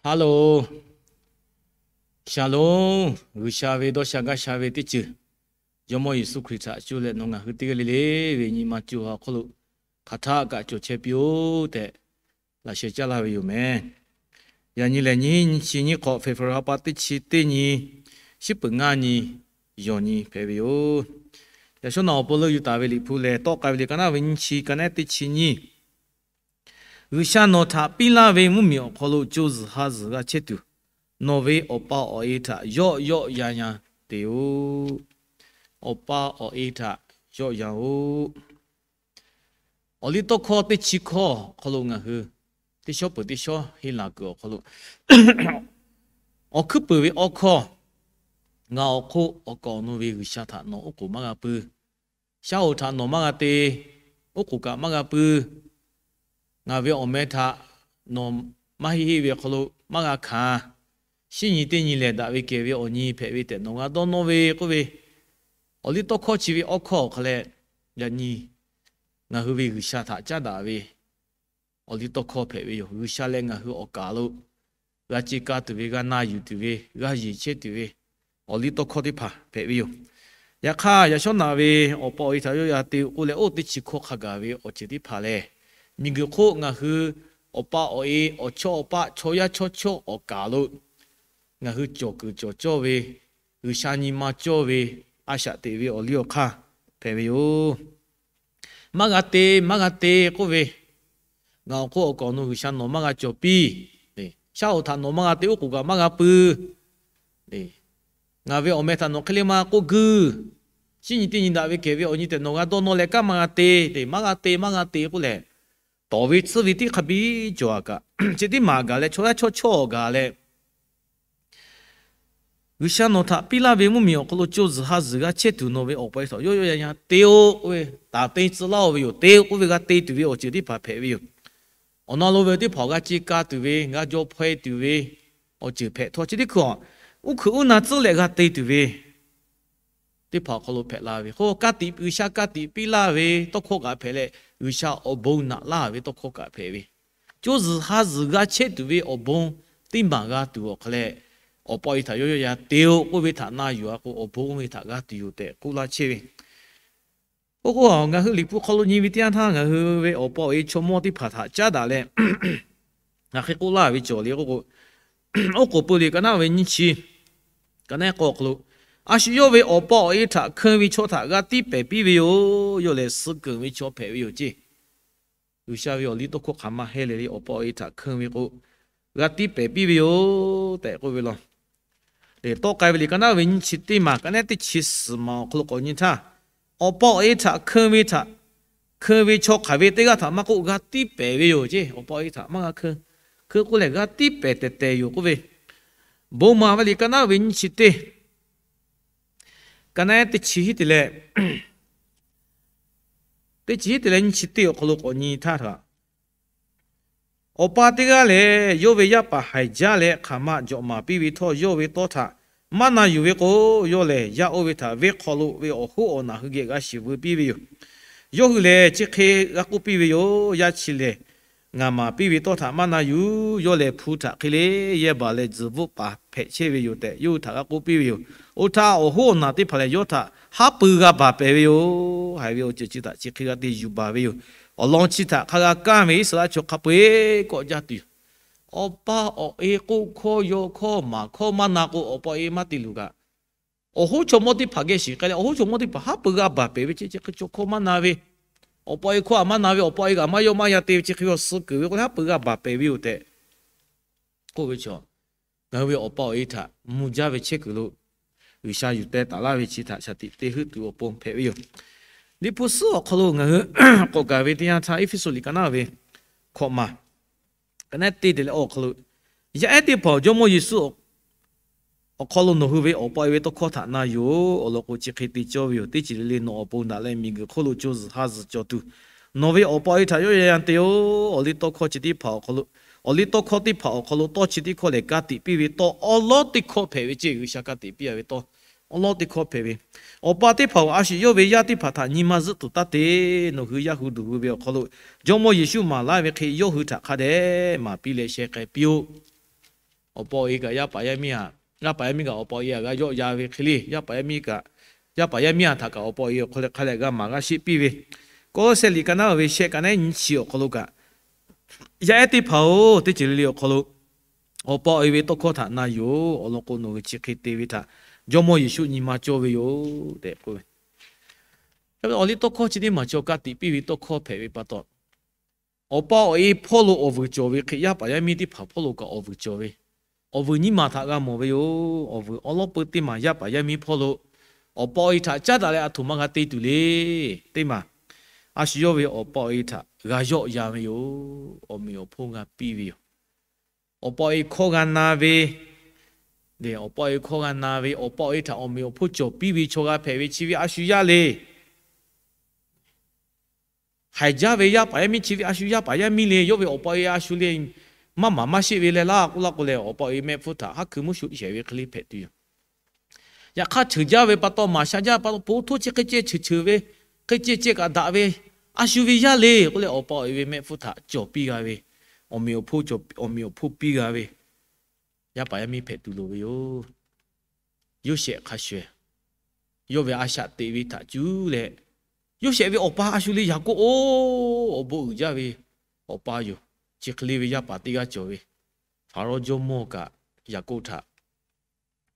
Hello, shalom. G'uiˬsha ve dawˇ sha gaˇ sha ve teˇ ceuˬ, Jawˇmawˇ Yeˍsuˆ Hkriꞈ htaꞈ cuˇ leh nawˬ ngaˬ hui teˇ g'aˇ le le ve nyi ma co ha awˬ hk'aw lo hk'aˬ htaˆ kaꞈ cawˬ chehˇ piˇ-oˆ tehꞈ laꞈ sheh caˉ laˇ ve yoˬ meh. Yaꞈ nyi lehˬ, nyiˇ nyi chi nyiˇ hk'awꞈ, February ha pa teˇ chi teˇ nyi, shiˉ peuˍ ngaˇ nyi, yawˬ nyi hpehꞈ ve yoˬ. Yaꞈ shawˉ naꞈ awˬ pon leuˆ yuˬ taˍ ve Liꞈ hpu lehˬ, tawˆ k'ai ve liꞈ ka naˉ ve nyiˇ chi, ka naˉ teˇ chi nyiˇ, G'uiˬsha nawˬ htaꞈ piˇ laˇ ve mvuhˇmiˬ awˬ hk'aw lo co zuhˬ ha zuhˬ g'a chehˇ tuˬ, nawˬ ve awˬ pa awˬ e htaꞈ yawˆ yawˆ yan yan te-oˆ. Awˬ pa awˬ e htaꞈ yawˆ yan-oˆ. Awˬ liˇ tawˇ hkawˇ teˇ chi hkawˇ awˬ hk'aw lo ngaˬ hui teˇ shawˉ peuˬ teˇ shawˉ henˇ laˬ kuiˬ awˬ hk'aw lo, awˬ hkuiˉ peuˬ ve awˬ hkawˇ, ngaˬ awˬ hk'oˆ awˬ kaˍ awˬ nu ve G'uiˬsha htaꞈ nawˬ oˉ k'oˍ maˇ g'a pui. Shaˉ hoꞈ htaꞈ nawˬ maˇ g'a te, oˉ k'oˍ kaꞈ maˇ g'a pui. Ngaˬ ve awˬ meh htaꞈ nawˬ maˇ heˆ heˆ ve awˬ hk'aw lo maˇ g'a hkanˍ. Shinˉ nyi teˇ nyi lehˬ, daꞈ ve kehˬ ve awˬ nyi hpehꞈ ve tehꞈ nawˬ g'a dawˇ nawˇ ve k'oˆ ve, awˬ liˇ tawˇ hkawˇ chi ve awˬ hkawˇ awˬ hk'a leh, yaꞈ nyi ngaˬ hui ve G'uiˬsha htaꞈ caˉ daꞈ ve awˬ liˇ tawˇ hkawˇ hpehꞈ ve yoˬ. G'uiˬsha leh ngaˬ hui awˬ kaˍ lo g'a ce ka tuˬ ve, g'a na yuˬ tuˬ ve, g'a yeˬ chehˇ tuˬ ve awˬ liˇ tawˇ hkawˇ teˇ hpaˍ hpehꞈ ve yoˬ. Yaꞈ hk'aˇ, yaꞈ shawˉ naꞈ ve awˬ pa awˬ e htaꞈ yawˆ yan te-oˆ k'oˆ leh, oˇ teˇ chi hkawˇ hk'a gaˬ ve awˬ ceuˬ teˇ hpaˍ lehˬ, miˬguiˬ hk'oˆ ngaˬ hui awˬ pa awˬ e, awˬ chawˇ awˬ paˆ, chaw yaˇ chaw chawˇ awˬ kaˍ lo ngaˬ hui cawˬ kuiˬ cawˬ cawˇ ve, G'uiˬsha nyi ma cawˇ ve, a shaꞈ teꞈ ve awˬ liˇ awˬ hk'aˇ hpehꞈ ve yoˬ. Maˇ g'a te, maˇ g'a te k'oˆ ve, ngaˬ awˬ hk'oˆ awˬ kaˍ awˬ nu G'uiˬsha nawˬ maˇ g'a cawˬ piˇ. Shaˉ hoꞈ htaꞈ nawˬ maˇ g'a te, oˉ k'oˍ kaꞈ maˇ g'a pui. Ngaˬ ve awˬ meh htaꞈ nawˬ hk'e le maˇ k'oˆ guiˇ. Shinˉ nyi teˇ nyi daꞈ ve kehˬ ve awˬ nyi tehꞈ nawˬ g'a dawˇ nawˇ leh kaꞈ maˇ g'a te, maˇ g'a te, maˇ g'a te k'oˆ lehˬ, tawˍ ve tsuhˇ ve tiˉ hk'a biˇ cawˬ a kaꞈ, chi teˇ maˬ gaˬ leh chaw yaˇ chaw chawˇ gaˬ leh, G'uiˬsha nawˬ htaꞈ piˇ laˇ ve mvuhˇmiˬ awˬ hk'aw lo co zuhˬ ha zuhˬ g'a chehˇ tuˬ nawˬ ve awˬ pa awˬ e htaꞈ yawˆ yawˆ yan yan te-oˆ k'oˆ ve, taˍ te tcuh laˇ-oˆ ve yoˬ. Te-oˆ k'oˆ ve g'a te tuˬ ve awˬ ceuˬ teˇ hpaˍ hpehꞈ ve yoˬ. Awˬ na lo ve teˇ hpaˍ g'a ce ka tuˬ ve, g'a jaw hpaw e tuˬ ve awˬ ceuˬ hpehꞈ htawˇ, chi teˇ hkui uˉ hkuiꞈ uˉ na tcuhˉ leh g'a te tuˬ ve teˇ hpaˍ awˬ hk'aw lo hpehꞈ la ve k'o, ka tiꞈ, G'uiˬsha ka tiꞈ piˇ laˇ ve tawˇ hkawˇ kaꞈ hpehꞈ leh, G'uiˬsha awˬ bon naꞈ laˇ ve tawˇ hkawˇ kaꞈ hpehꞈ ve, co zuhˬ ha zuhˬ g'a chehˇ tuˬ ve awˬ bon teˇ maˬ g'a tuˬ awˬ hk'a leh, awˬ pa awˬ e htaꞈ yawˆ yawˆ yan te-oˆ k'oˆ ve htaꞈ na yuˬ a k'o, awˬ bon oˇ ve htaꞈ g'a tuˬ yoˬ tehꞈ k'oˆ laˇ chehˇ ve. Oˇ k'o, ngaˬ hui Liꞈ hpu hk'aw lo nyi ve teˇ yanˇ htaˇ, ngaˬ hui ve awˬ pa awˬ e chaw mawˇ teˇ hpaˍ htaꞈ caˉ daꞈ leh, ngaˬ hk'e k'oˆ laˇ ve cawˬ le k'oˆ k'o, oˉ k'oˍ pui liꞈ ka naˉ ve nyiˇ chi, ka naˉ k'awˇ awˬ hk'aw lo, a shu yawˇ ve awˬ pa awˬ e htaꞈ hkeun ve chaw htaꞈ g'a tiˉ pehˍ piˇ ve yoˬ. Yawˇ lehˬ suh keunˍ ve chaw hpehꞈ ve yoˬ ceˇ. G'uiˬsha ve awˬ liˇ tawˇ hkawˇ hk'aˬ ma heh leh le, awˬ pa awˬ e htaꞈ hkeun ve k'o, g'a tiˉ pehˍ piˇ ve yoˬ tehꞈ k'oˆ ve law. Tawˆ k'ai ve liꞈ ka naˉ ve nyiˇ chi teˇ maˬ, ka naˉ teˇ chi suhˍ maˬ awˬ hk'aw lo k'awꞈ nyi htaˇ, awˬ pa awˬ e htaꞈ hkeun ve htaꞈ, hkeun ve chaw hk'aˬ ve teˇ g'aˇ htaꞈ maˇ k'oˆ, g'a tiˉ pehˍ ve yoˬ ceˇ. Awˬ pa awˬ e htaꞈ maˇ g'a hkeun, hkeun k'oˆ lehˬ g'a tiˉ pehˍ tehˬ tehˬ yoˬ k'oˆ ve, bon maˬ ve liꞈ ka naˉ ve nyiˇ chi teˇ, ka naˉ teˇ chi hiˉ te leh, teˇ chi hiˉ te leh nyiˇ chi teˇ awˬ hk'aw lo k'awꞈ nyi htaˇ htaꞈ, awˬ pa teˇ g'aˇ lehˬ, yawˇ ve yaˇ paˍ haiˬ jaˇ leh hk'aˬ ma jawꞈ maˍ piˇ ve htawˇ, yawˇ ve tawˇ htaꞈ maˇ na yuˬ ve k'o, yawˇ lehˬ yaˇ oˇ ve htaꞈ venˇ hk'aw lo ve awˬ hoˉ awˬ naˬ hui geh g'a shiˍ veu piˇ ve yoˬ. Yawˇ hui lehˬ chi hk'e g'a k'oˆ piˇ ve yoˬ. Yaˇ chi lehˬ, ngaˬ maˍ piˇ ve tawˇ htaꞈ maˇ na yuˬ. Yawˇ lehˬ hpu htaꞈ hk'e le yehˇ baˬ leh tzuhˬ bvuhˆ paˍ hpehꞈ chehˇ ve yoˬ tehꞈ, yawˇ hui htaꞈ g'a k'oˆ piˇ ve yoˬ. Oˇ htaˇ awˬ hoˉ awˬ naˬ teˇ hpaˍ lehˬ, yawˇ htaꞈ haˉ pui g'a baˬ pehˍ ve yoˬ. Haiˬ ve awˬ ceuˬ chi htaꞈ chi hk'e g'a te yuˬ baˬ ve yoˬ. Awˬ lawn chi htaꞈ hk'a g'a kaˇ ve Iˉsaˍreˍlaˆ chaw hk'a peu-eˬ kawˆ jaˇ tuˬ yoˬ. Awˬ pa awˬ e k'oˆ hkawˇ yaw hkawˇ maˍ hkawˇ maˇ na k'o, awˬ pa awˬ e maˇ te luˬ kaꞈ, awˬ hoˉ chaw mawˇ teˇ hpaˍ geh shiˍ k'ai leh, awˬ hoˉ chaw mawˇ teˇ hpaˍ haˉ pui g'a baˬ pehˍ ve ceˇ, chi hk'e chaw hkawˇ maˇ na ve, awˬ pa awˬ e hkawˇ maˇ na ve, awˬ pa awˬ e kaꞈ maˇ yawˇ maˇ yan te ve, chi hk'e ve awˬ suh kuiˬ ve k'oˆ leh haˉ pui g'a baˬ pehˍ ve yoˬ tehꞈ k'oˆ ve chaw, ngaˬ hui ve awˬ pa awˬ e htaꞈ mvuh jaˇ ve chehˇ kuiˬ lo G'uiˬsha yuˬ teh taˍ laˇ ve chi htaꞈ shaˍ tiꞈ te heuˆ tuˬ awˬ pon hpehꞈ ve yoˬ. Liꞈ hpu suhˉ awˬ hk'aw lo ngaˬ hui k'awꞈ gaˬ ve teˇ yanˇ htaˇ, Eˇfeˇsuꞈ liꞈ ka naˉ ve hkawꞈ maˬ, ka naˉ teˇ te leh awˬ hk'aw lo, yaˇ ehˉ teˇ hpaˍ-oˬ, Jawˇmawˇ Yeˍsuˆ awˬ hk'aw lo nawˬ hui ve awˬ pa awˬ e ve tawˇ hkawˇ htaꞈ na yoˬ. Awˬ lawn k'o, chi hk'e te cawˇ ve yoˬ. Teˇ ceuˬ le le nawˬ awˬ pon daꞈ leh miˬguiˬ hk'oˆ lo co zuhˬ ha zuhˬ cawˬ tuˬ, nawˬ ve awˬ pa awˬ e htaꞈ yawˆ yan yan te-oˬ. Awˬ liˇ tawˇ hkawˇ chi teˇ hpaˍ awˬ hk'aw lo, awˬ liˇ tawˇ hkawˇ teˇ hpaˍ awˬ hk'aw lo tawˇ chi teˇ hkawˇ lehˬ, ka tiꞈ piˇ ve tawˇ awˉ lawˉ teˇ hkawˇ hpehꞈ ve ceˇ. G'uiˬsha ka tiꞈ piˇ a ve tawˇ awˉ lawˉ teˇ hkawˇ hpehꞈ ve, awˬ pa teˇ hpaˍ-oˬ, a shu yawˇ ve yaˇ teˇ hpaˍ htaꞈ nyi ma zuhˆ tuˬ taˇ te. Nawˬ hui yaˇ hu duˬ hui ve awˬ hk'aw lo Jawˇmawˇ Yeˍsuˆ maˍ laˇ ve hk'e, yawˇ hui htaꞈ hk'a dehꞈ maˍ piˇ leh sheh k'ai piˇ-oˆ. Awˬ pa awˬ e kaꞈ yaˇ paˍ yaˇ miˇ a, yaˇ paˍ yaˇ miˇ kaꞈ awˬ pa awˬ e htaꞈ g'a yawˆ yan ve hk'e le, yaˇ paˍ yaˇ miˇ kaꞈ, yaˇ paˍ yaˇ miˇ a htaꞈ kaꞈ awˬ pa awˬ e awˬ hk'aw leh hk'a leh g'a maˍ g'a sheˆ piˇ ve, Kawˇlawˇsehˇ liꞈ ka naˉ ve shehˆ ka naˉ nyiˇ chi awˬ hk'aw lo kaꞈ, Yaˇ ehˉ teˇ hpaˍ-oˬ, teˇ ceuˬ le le awˬ hk'aw lo awˬ pa awˬ e ve tawˇ hkawˇ htaꞈ na yoˬ. Awˬ lawn k'o, nawˬ hui chi hk'e te ve htaꞈ Jawˇmawˇ Yeˍsuˆ nyi ma cawˇ ve yoˬ tehꞈ k'oˆ ve. Awˬ liˇ tawˇ hkawˇ chi teˇ maˬ chi awˬ ka tiꞈ piˇ ve tawˇ hkawˇ hpehꞈ ve pa taw, awˬ pa awˬ e hpawˇ lo awˬ vuiˬ cawˬ ve hk'e, yaˇ paˍ yaˇ miˇ teˇ hpaˍ hpawˇ lo kaꞈ awˬ vuiˬ cawˬ ve, awˬ vuiˬ nyiˇ maˬ htaꞈ g'a mawˬ ve yoˬ. Awˬ vuiˬ awˉ lawˉ peu teˇ maˬ yaˇ paˍ yaˇ miˇ hpawˇ lo awˬ pa awˬ e htaꞈ caˉ daꞈ leh a htoꞈ ma g'a te tuˬ le. Teˇ maˬ, a shu yawˇ ve awˬ pa awˬ e htaꞈ g'a yawˆ yan ve yoˬ. Awˬ meꞈ awˬ hponˇ g'a piˇ ve yoˬ. Awˬ pa awˬ e hkawˇ g'a na ve, awˬ pa awˬ e hkawˇ g'a na ve, awˬ pa awˬ e htaꞈ awˬ meꞈ awˬ hponˇ cawˬ piˇ ve chaw g'a hpehꞈ ve chi ve a shu yaˇ le. Haiˬ jaˇ ve yaˇ paˍ yaˇ miˇ chi ve a shu yaˇ paˍ yaˇ miˇ le. Yawˇ ve awˬ pa awˬ e a shu le maˇ maˍ maˇ sheˆ ve leh laˇ k'oˆ laˇ k'o leh, awˬ pa awˬ e mehˆ hpfuhˇ htaꞈ haˉ hkui mvuhˇ shu shehˍ ve hk'e le hpehꞈ tuˬ yoˬ. Yaꞈ hk'aˇ, cheuˬ jaˇ ve pa taw, maˍ sha jaˇ pa taw, po htoˇ chi hk'e ceh cheuˬ cheuˬ ve, hk'e ceh ceh kaꞈ daꞈ ve, a shu ve yaˇ le k'oˆ leh, awˬ pa awˬ e ve mehˆ hpfuhˇ htaꞈ cawˬ piˇ g'a ve, awˬ meꞈ awˬ hponˇ, awˬ meꞈ awˬ hponˇ piˇ g'a ve yaˇ paˍ yaˇ miˇ hpehꞈ tuˬ loˍ ve yoˬ. Yoˇsehꞈ hk'a shuˍ, yawˇ ve a shaꞈ teꞈ ve htaꞈ cuˇ leh, Yoˇsehꞈ ve awˬ pa a shu le Yaˍkoˆ-oˬ, awˬ bon uiˍ jaˇ ve awˬ pa yoˬ. Chi hk'e le ve yaˇ paˍ teˇ g'aˇ cawˬ ve, Hpaˍrawˇ jawˇmawˇ kaꞈ Yaˍkoˆ htaꞈ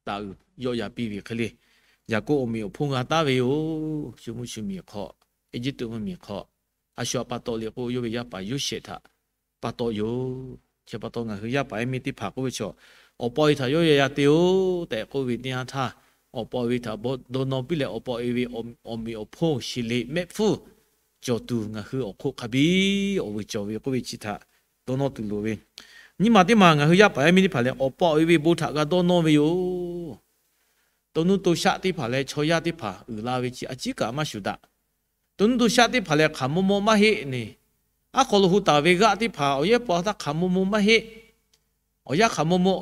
taˍ uiˍ yawˆ yan piˇ ve hk'e le, Yaˍkoˆ awˬ meꞈ awˬ hponˇ g'a taˉ ve yoˬ. Shu mvuhˇ shu miˬ hk'aw, Eˇjiˇtuꞈ mvuhˇ miˬ hk'aw, a shu a pa taw le k'o, yawˇ ve yaˇ paˍ Yoˇsehꞈ htaꞈ pa taw yoˬ. Chi pa taw ngaˬ hui yaˇ paˍ yaˇ miˇ teˇ hpaˍ k'oˆ ve chaw, awˬ pa awˬ e htaꞈ yawˇ yaˇ yan te-oˬ tehꞈ k'oˆ ve teˇ yanˇ htaˇ, awˬ pa awˬ e htaꞈ dawˇ nawˇ piˇ leh, awˬ pa awˬ e ve awˬ meꞈ awˬ hponˇ sheˍ le mehˆ hpfuhˇ cawˬ tuˬ ngaˬ hui awˬ hk'oˆ hk'a biˇ awˬ vuiˬ cawˬ ve k'oˆ ve chi htaꞈ dawˇ nawˇ tuˬ loˍ ve. Nyi ma teˇ maˬ ngaˬ hui yaˇ paˍ yaˇ miˇ teˇ hpaˍ lehˬ, awˬ pa awˬ e ve bon htaꞈ g'a dawˇ nawˇ ve yoˬ. To nuˇ to shaˆ teˇ hpaˍ leh chaw yaˇ teˇ hpaˍ uiˍ la ve chi a ciˉ kaꞈ maˇ shuˍ daꞈ. To nuˇ to shaˆ teˇ hpaˍ lehˬ, hk'aˬ maw maw maˇ heˆ neˬ, aˉ hk'aw lo hu taˍ ve g'aˆ teˇ hpaˍ awˬ yehˉ paw htaˇ hk'aˬ maw maw maˇ heˆ. Awˬ yanˇ hk'aˬ maw maw,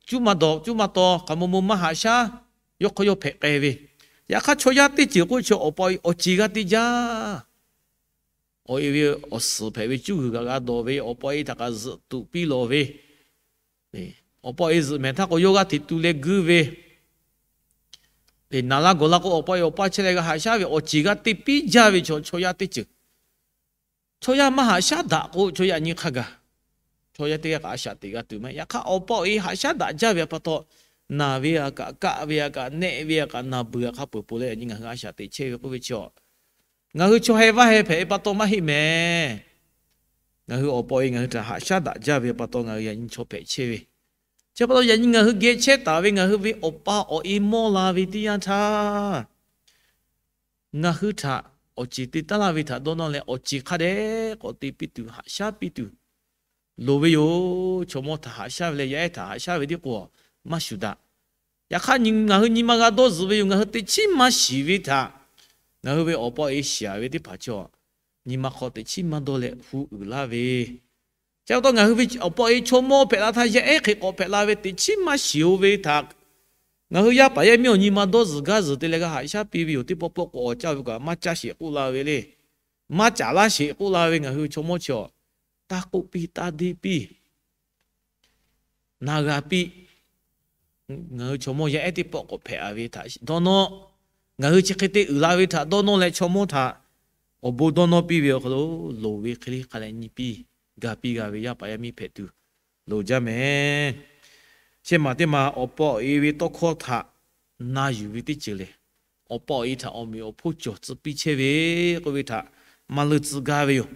cuˇ maˇ dawˬ cuˇ maˇ taw, hk'aˬ maw maw maˇ haꞈ shaˉ, yawˇ hk'aw yawˇ hpehꞈ k'ai ve. Yaꞈ hk'aˇ, chaw yaˇ teˇ ceuˬ k'oˆ ve chaw awˬ pa awˬ e awˬ ceˬ g'a te jaˇ. Awˬ e ve awˬ suhˍ hpehꞈ ve cuˇ g'uiˬ kaꞈ g'a dawˬ ve, awˬ pa awˬ e htaꞈ kaꞈ zuhꞈ tuꞈ piˇ lawˬ ve, awˬ pa awˬ e zuhꞈ mehˍ htaˇ k'o yawˇ g'aˇ hteꞈ tu leh guiˇ ve, naˍ laˇ gawˬ laˇ k'o, awˬ pa awˬ e awˬ pa chehˇ leh g'a haꞈ shaˉ ve awˬ ceˬ g'a te piˇ jaˇ ve chaw, chaw yaˇ teˇ ceuˬ, chaw yaˇ maˇ haꞈ shaˉ daꞈ k'o, chaw yaˇ nyi hk'a gaˬ, chaw yaˇ teˇ g'aˇ kaꞈ a shaꞈ teꞈ g'a tuˬ maˇ heˆ. Yaꞈ hk'aˇ, awˬ pa awˬ e haꞈ shaˉ daꞈ jaˇ ve pa taw, naˬ ve a kaꞈ, kaˆ ve a kaꞈ, nehˆ ve a kaꞈ, naˬ beuˬ a hk'a peuˬ po leh yaꞈ nyi ngaˬ hui a shaꞈ teꞈ chehˇ ve k'oˆ ve chaw, ngaˬ hui chaw heh vaˇ heh hpehꞈ ve pa taw maˇ heˆ mehˍ. Ngaˬ hui awˬ pa awˬ e ngaˬ hui htaꞈ haꞈ shaˉ daꞈ jaˇ ve pa taw ngaˬ hui yaꞈ nyi chaw hpehꞈ chehˇ ve. Chi pa taw yaꞈ nyi ngaˬ hui geh chehˇ taˍ ve ngaˬ hui ve awˬ pa awˬ e mawˇ la ve teˇ yanˇ htaˇ, ngaˬ hui htaꞈ awˬ ceˬ te taˉ laˇ ve htaꞈ dawˇ nawˇ leh, awˬ ceˬ hk'a dehꞈ k'awꞈ te piˇ tuˬ, haꞈ shaˉ piˇ tuˬ loˍ ve yoˬ. Chaw mawˇ htaꞈ haꞈ shaˉ ve leh yaˇ ehˉ htaꞈ haꞈ shaˉ ve tiˉ k'o maˇ shuˍ daꞈ. Yaꞈ hk'aˇ, ngaˬ hui nyi ma g'a dawˇ zuhꞈ ve yoˬ. Ngaˬ hui teꞈ chiˉ maˇ shiˍ ve htaꞈ ngaˬ hui ve awˬ pa awˬ e shiˍ ve teˇ hpaˍ chaw, nyi ma hk'aw teꞈ chiˉ maˇ dawˇ leh hu uiˍ laˇ ve, chi pa taw ngaˬ hui ve awˬ pa awˬ e chaw mawˇ hpehꞈ la htaˇ, yaˇ ehˉ hk'e k'awꞈ hpehꞈ la ve teꞈ chiˉ maˇ shiˍ-o ve htaꞈ, ngaˬ hui yaˇ paˍ yaˇ miˇ awˬ nyi ma dawˇ zuhˬ gaˇ zuhˬ te leh g'a haꞈ shaˉ piˇ ve yoˬ. Teˇ pawˆ pawˆ k'o awˬ caˇ ve kaꞈ maˇ caˇ sheˍ k'oˆ la ve le. Maˇ caˍ laˇ sheˍ k'oˆ la ve ngaˬ hui chaw mawˇ chi awˬ, taˇ k'oˆ piˇ, taˇ deˇ piˇ, na g'a piˇ. Ngaˬ hui chaw mawˇ yaˇ ehˉ teˇ pawˆ k'awꞈ hpehꞈ a ve htaꞈ dawˇ nawˇ, ngaˬ hui chi hk'e te uiˍ la ve htaꞈ dawˇ nawˇ leh chaw mawˇ htaꞈ awˬ bon dawˇ nawˇ piˇ ve awˬ hk'aw lo, loˍ ve hk'e le hk'a leh nyi piˇ, ga piˇ g'a ve yaˇ paˍ yaˇ miˇ hpehꞈ tuˬ loˍ jaˇ mehˍ. Shehˆ maˬ teˇ maˬ awˬ pa awˬ e ve tawˇ hkawˇ htaꞈ na yuˬ ve teˇ ceuˬ lehˬ, awˬ pa awˬ e htaꞈ awˬ meꞈ awˬ hponˇ cawˬ tcuh piˇ chehˇ ve k'oˆ ve htaꞈ maˇ leuˇ tcuh gaˇ ve yoˬ.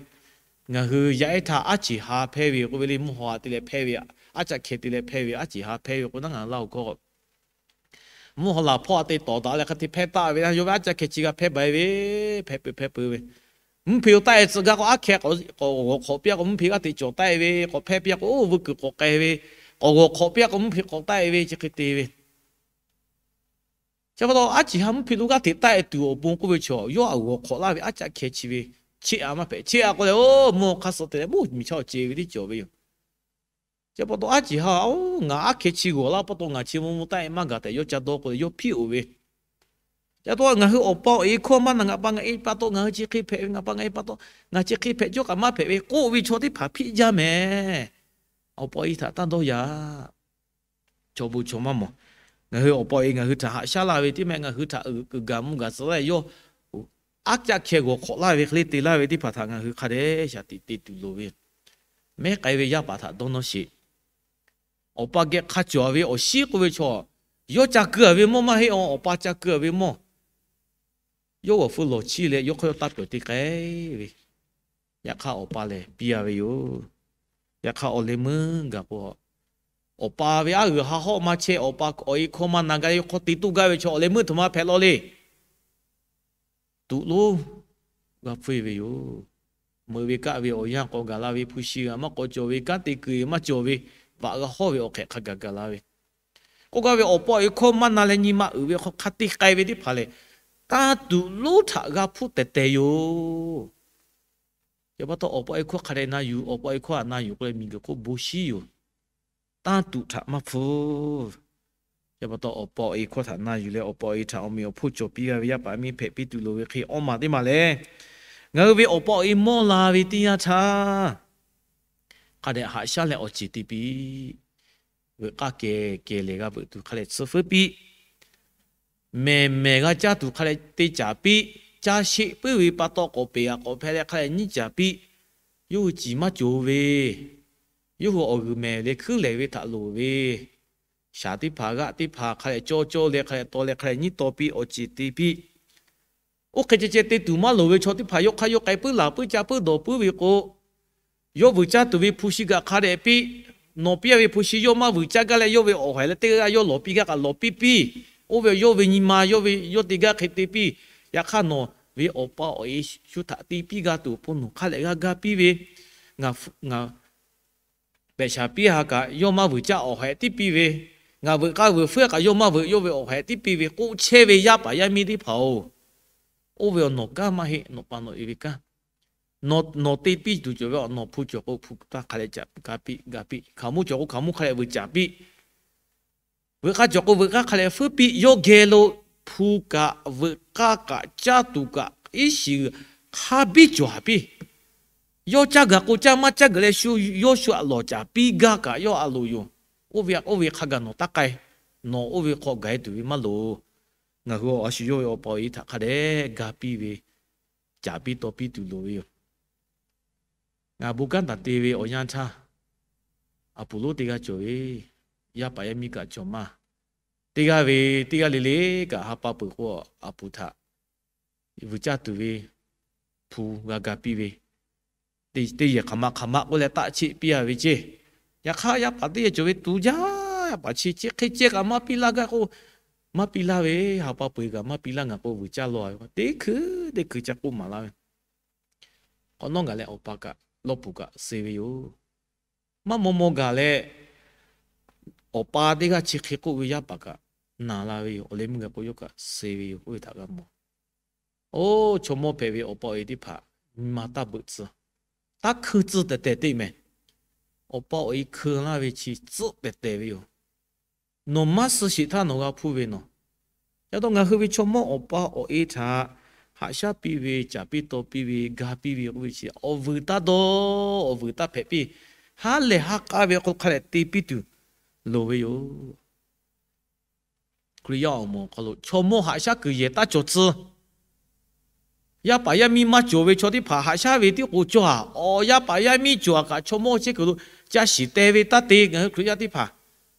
Ngaˬ hui yaˇ ehˉ htaꞈ aˉ ceˬ ha hpehˇ ve k'oˆ ve le, mvuhˇ haw a te leh hpehˇ ve, aˉ caˆ hkeh te leh hpehˇ ve aˉ ceˬ ha hpehˇ ve k'o, naˉ ngaˬ hui laˇ-oˬ kawˇ, mvuhˇ haw laˬ hpawˇ a te tawˍ daꞈ leh hk'a te hpehˇ taˆ ve, yawˇ ve aˉ caˆ hkeh chi g'a hpehˇ bai ve, hpehˇ peuˬ hpehˇ peuˬ ve, mvuhˇ hpeꞈ taˆ-e tcuh gaˇ k'o, aˉ hkeh k'awꞈ g'awˬ hk'awꞈ piˇ-a k'o, mvuhˇ hpeꞈ g'aˇ hteꞈ cawˬ taˆ-e ve, k'awꞈ hpehˇ piˇ-a k'o, oˇ veu kuiˬ k'awꞈ k'ai ve, k'awꞈ g'awˬ hk'awꞈ piˇ-a k'o, mvuhˇ hpeꞈ k'awꞈ taˆ-e ve, chi hk'e te ve. Chi pa taw, aˉ ceˬ ha mvuhˇ hpeꞈ lo g'aˇ hteꞈ taˆ-e tuˬ awˬ pon k'oˆ ve chaw, yawˇ a g'awˬ hk'awꞈ laˇ ve aˉ caˆ hkeh chi ve, cheˆ-a maˇ hpehꞈ. Cheˆ-a k'o leh, oˇ mvuhˇ haw hk'aˇ suh te leh, mvuhˇ miˬ chaˇ awˬ ce ve teˇ cawˬ ve yoˬ. Chi pa taw, aˉ ceˬ ha-oˬ, ngaˬ aˉ hkeh chi g'awˬ laˇ pa taw ngaˬ chi mvuhˇ mvuhˇ taˆ-e maˇ gaˬ tehꞈ yawˇ ca dawˇ k'o leh, yawˇ hpiˇ-oˬ ve. Chi pa taw, ngaˬ hui awˬ pa awˬ e hkawˇ maˇ na, ngaˬ pa ngaˬ e pa taw ngaˬ hui chi hk'e hpehꞈ ve, ngaˬ pa ngaˬ e pa taw ngaˬ chi hk'e hpehꞈ cawˇ kaꞈ maˇ hpehꞈ ve k'oˆ ve chaw teˇ hpaˍ hpiˆ jaˇ mehˍ. Awˬ pa awˬ e htaꞈ taˇ dawˇ yaꞈ. Chaw bon chaw maˇ mawˬ. Ngaˬ hui awˬ pa awˬ e ngaˬ hui htaꞈ haꞈ shaˉ laˇ ve teˇ mehˆ, ngaˬ hui htaꞈ uiˍ kuiˬ gaˬ mvuh gaˬ tcuh laˇ yawˇ aˉ caˆ hkeh g'awˬ hk'awꞈ laˇ ve hk'e le te laˇ ve teˇ hpaˍ htaꞈ ngaˬ hui hk'a dehꞈ shaˍ tiꞈ te tuˬ loˍ ve. Mehˉ k'ai ve yaˇ paˍ htaꞈ dawˇ nawˇ sheˍ. Awˬ pa geh hk'a cawˬ ve awˬ shinˉ k'oˆ ve chaw, yawˇ ca keu a ve mawˇ maˇ heˆ, awˬ pa ca keu a ve mawˇ. Yawˇ g'awˬ hpfuh lawˬ chiˇ leh yawˇ hk'aw yawˇ taˇ pehˬ te k'ai ve. Yaꞈ hk'aˇ awˬ pa lehˬ piˇ a ve yoˬ. Yaꞈ hk'aˇ awˬ leh meuˇ gaˬ k'o, awˬ pa ve aˉ g'uiˬ ha hawˆ maˇ chehˇ, awˬ pa awˬ e hkawˇ maˇ na gaˇ, yawˇ hk'aw te toˇ gaˇ ve chaw awˬ leh meuˇ htoꞈ ma hpehꞈ law le. Tuꞈ lonˉ g'a hpfuhˇ e ve yoˬ. Meuꞈ ve kaˆ ve awˬ yanˇ k'aw gaˬ la ve, hpu shi g'a maˇ k'aw cawˬ ve, kanˉ te kuiˬ maˇ cawˬ ve, vaꞈ g'a hawˇ ve awˬ hk'ehꞈ hk'a gaˬ gaˬ la ve, k'oˆ gaˇ ve awˬ pa awˬ e hkawˇ maˇ na leh nyi ma uiˍ ve hk'aw hk'a te k'ai ve teˇ hpaˍ lehˬ, tanˇ tuꞈ lonˉ htaꞈ g'a hpfuhˇ tehˬ tehˬ yoˬ. Yaꞈ pa taw awˬ pa awˬ e hkawˇ hk'a dehꞈ na yuˬ, awˬ pa awˬ e hkawˇ htaꞈ na yuˬ k'oˆ leh miˬguiˬ hk'oˆ bon shiˉ yoˬ. Tanˇ tuꞈ htaꞈ maˇ hpfuhˇ. Yaꞈ pa taw awˬ pa awˬ e hkawˇ htaꞈ na yuˬ leh awˬ pa awˬ e htaꞈ awˬ meꞈ awˬ hponˇ cawˬ piˇ g'a ve yaˇ paˍ yaˇ miˇ hpehꞈ piˇ tuˬ loˍ ve hk'e awˇ maˬ teˇ maˬ lehˬ, ngaˬ hui ve awˬ pa awˬ e mawˇ la ve teˇ yanˇ htaˇ, hk'a dehꞈ haꞈ shaˉ leh awˬ ceˬ te piˇ. Veuꞈ k'aˇ kehˬ kehˬ lehˬ g'a veuꞈ tuˬ hk'a dehꞈ tsuhˇ feuˉ piˇ. Mehˬ mehˬ g'a caˇ tuˬ hk'a leh te caˍ piˇ. Caˇ sheˆ puiˉ ve pa taw k'awꞈ peˬ aꞈ k'awꞈ hpeh leh hk'a dehꞈ nyiˉ caˍ piˇ. Yawˇ hui ciˬ maˇ cawˬ ve, yawˇ hui awˬ g'uiˬ mehˬ leh hkuiˉ lehˬ ve htaꞈ loˍ ve, shaˍ teˇ hpaˍ g'aˆ teˇ hpaˍ hk'a dehꞈ cawˇ cawˇ leh hk'a dehꞈ taw leh hk'a dehꞈ nyiˉ taw piˇ awˬ ceˬ te piˇ. Oˇ hk'e ceh ceh te tuˬ maˇ loˍ ve chaw teˇ hpaˍ yawˇ hk'aˇ yawˇ k'ai puiˉ laˬ puiˉ ca puiˉ dawˬ puiˉ ve k'o, yawˇ vuiˬ caˇ tuˬ ve hpu shi kaꞈ hk'a dehꞈ piˇ. Nawˬ piˇ a ve hpu shi yawˇ maˇ vuiˬ caˇ gaˇ leh yawˇ ve awˬ haiˬ leh teˇ g'aˇ g'aˇ yawˇ lawˬ piˇ gaˇ kaꞈ lawˬ piˇ piˇ. Oˇ ve yawˇ ve nyi ma yawˇ ve yawˇ te gaˇ hk'e te piˇ. Yaꞈ hk'aˇ nawˬ ve awˬ pa awˬ e shu htaꞈ te piˇ g'a tuˬ awˬ pon nawˬ hk'a dehꞈ g'aˇ gaˇ piˇ ve, ngaˬ ngaˬ pehꞈ shaˍ piˇ ha kaꞈ yawˇ maˇ vuiˬ caˇ awˬ haiˬ tiˉ piˇ ve, ngaˬ veuꞈ k'aˇ veuꞈ feuˉ kaꞈ yawˇ maˇ veuꞈ, yawˇ ve awˬ haiˬ tiˉ piˇ ve k'oˆ chehˇ ve yaˇ paˍ yaˇ miˇ teˇ hpaˍ-oˬ, oˇ ve awˬ nawˬ kanˉ maˇ heˆ, nawˬ pa nawˬ e ve kanˉ. Nawˬ te piˇ tuˬ cawˬ ve awˬ nawˬ hpu cawˬ k'o hpu taˇ hk'a leh caꞈ ga piˇ ga piˇ, hkaoˍmonˇ cawˬ k'o hkaoˍmonˇ hk'a leh vuiˬ caˍ piˇ. Veuꞈ k'aˇ cawˬ k'o veuꞈ k'aˇ hk'a leh feuˉ piˇ. Yawˇ geh lo hpu kaꞈ veuꞈ k'aˇ kaꞈ caˇ tuˬ kaꞈ iˉ shiˍ hk'a biˇ cawˬ haˍ piˇ. Yawˇ caˇ gaˬ k'o caˇ, maˇ caˇ gaˬ leh shu yawˇ shu aꞈ lawˬ caˍ piˇ gaˇ kaꞈ yawˇ aꞈ loˍ yoˬ. Oˇ ve oˇ ve hk'a gaˬ nawˬ taˇ k'ai. Nawˬ oˇ ve hk'aw gaˬ e tuˬ ve maˇ loˍ. Ngaˬ hui a shu yawˇ ve awˬ pa awˬ e htaꞈ hk'a dehꞈ ga piˇ ve, caˍ piˇ taw piˇ tuˬ loˍ ve yoˬ. Ngaˬ bon kanˉ taˍ te ve awˬ yanˇ htaˇ, aˬ puˍ lonˉ teˇ g'aˇ cawˬ ve, yaˇ paˍ yaˇ miˇ kaꞈ cawˬ maˇ. Teˇ g'aˇ ve teˇ g'aˇ le le kaꞈ ha pa peuˬ k'o, aˬ puˍ htaꞈ vuiˬ caˇ tuˬ ve hpu g'a ga piˇ ve, teˇ yehˬ hk'aˬ ma hk'aˬ ma k'oˆ leh taˆ cheˆ piˇ a ve ceˇ. Yaꞈ hk'aˇ yaˇ paˍ teˇ yehˬ cawˬ ve tuˬ jaˇ, yaˇ paˍ chi chi hk'e ceh kaꞈ maˇ piˇ laˇ gaˇ k'o, maˇ piˇ laˇ ve, ha pa peuˬ kaꞈ maˇ piˇ laˇ, ngaˬ k'o vuiˬ caˇ law ve, teˇ hkui teˇ hkui ca k'oˆ maˍ laˇ ve. K'awꞈ nawˉ gaˬ leh awˬ pa kaꞈ lawˇ puˍ kaꞈ suh ve yoˬ. Maˇ maw maw gaˬ leh, awˬ pa teˇ g'aˇ chi hk'e k'oˆ ve yaˇ paˍ kaꞈ naˬ la ve yoˬ. Awˬ leh meuˇ gaˬ k'o yawˇ kaꞈ suh ve yoˬ. Oˇ ve htaꞈ g'a mawˬ. Oˇ, chaw mawˇ hpehꞈ ve awˬ pa awˬ e teˇ hpaˍ nyi ma taˇ beuꞈ tcuh, taˇ hkui tcuh tehˬ tehˬ teˇ meh. Awˬ pa awˬ e hkui laˇ ve chi tcuhˆ tehˬ tehˬ ve yoˬ. Nawˬ maˇ suh sheˍ htaˇ nawˬ g'a hpuˇ ve nawˬ. Yaꞈ taw ngaˬ hui ve chaw mawˇ awˬ pa awˬ e htaꞈ haꞈ shaˉ piˇ ve, caˍ piˇ taw piˇ ve, ga piˇ ve k'oˆ ve chi awˬ vuiˬ taˇ dawˇ, awˬ vuiˬ taˇ hpehꞈ piˇ. Ha lehˬ ha k'a ve hk'aw lo hk'a dehꞈ te piˇ tuˬ loˍ ve yoˬ. Hkriꞈ yaˇ awˬ moˍ awˬ hk'aw lo chaw mawˇ haꞈ shaˉ kuiˬ yehˬ taˇ cawˬ tcuh. Yaˇ paˍ yaˇ miˇ maˇ cawˬ ve chaw teˇ hpaˍ haꞈ shaˉ ve tiˉ k'o cawˬ a. Awˬ yaˇ paˍ yaˇ miˇ cawˬ a kaꞈ chaw mawˇ chehˇ kuiˬ lo ca shiˍ teh ve taˇ te. Ngaˬ hui Hkriꞈ yaˇ teˇ hpaˍ